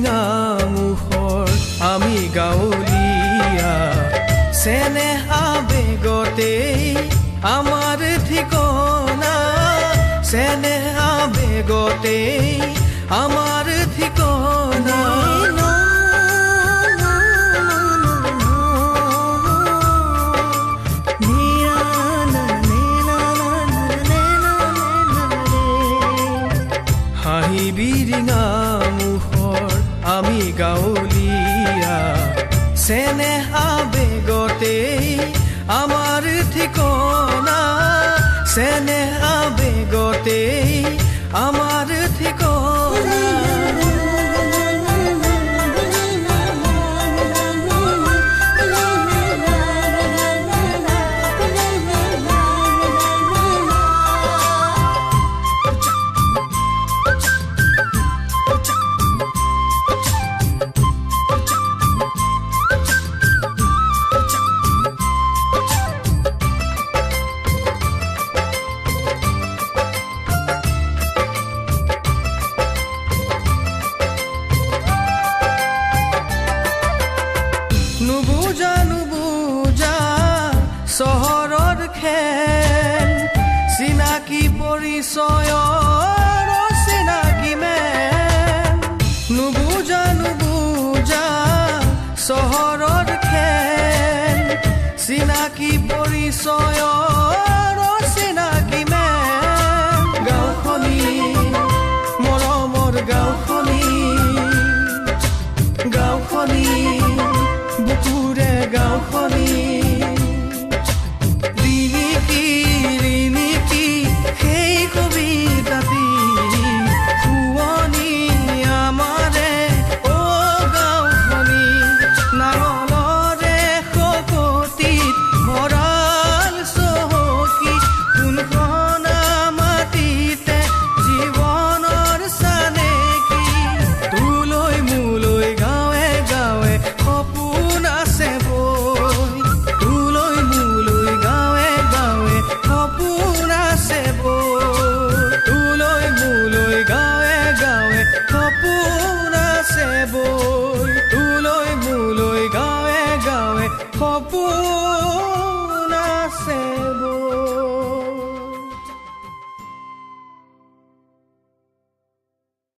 বিৰিঙা মুখৰ আমি গাঁৱলীয়া। চেনেহ আবেগতেই আমাৰ ঠিকনা, চেনেহ আবেগতেই আমাৰ ঠিকনা। হাঁহি বিৰিঙা মুখৰ আমি গাঁৱলীয়া, চেনেহ আবেগতেই আমাৰ ঠিকনা, চেনেহ আবেগতেই আমাৰ ঠিকনা। নুবুজা নুবুজা চহৰৰ খেল, চিনাকি পৰিচয়ৰ চিনাকি মেল। নুবুজা নুবুজা চহৰৰ খেল, চিনাকি পৰিচয়ৰ চিনাকি মেল। গাঁওখনি মৰমৰ গাঁওখনি, গাঁওখনি বুকুৰে গাঁওখনি। ৰিণিকি ৰিণিকি সেই কবিতাটি শুৱনি আমাৰে অ গাঁওখনি। নাঙলৰে শকতিত ভঁৰাল চহকী, কোনখনা মাটিতে জীৱনৰ চানেকি। তোলৈ মোলৈ গাঁৱে গাঁৱে সপোন আছে বৈ, তোলৈ মোলৈ গাঁৱে গাঁৱে সপোন আছে বৈ, তোলৈ মোলৈ গাঁৱে গাঁৱে সপোন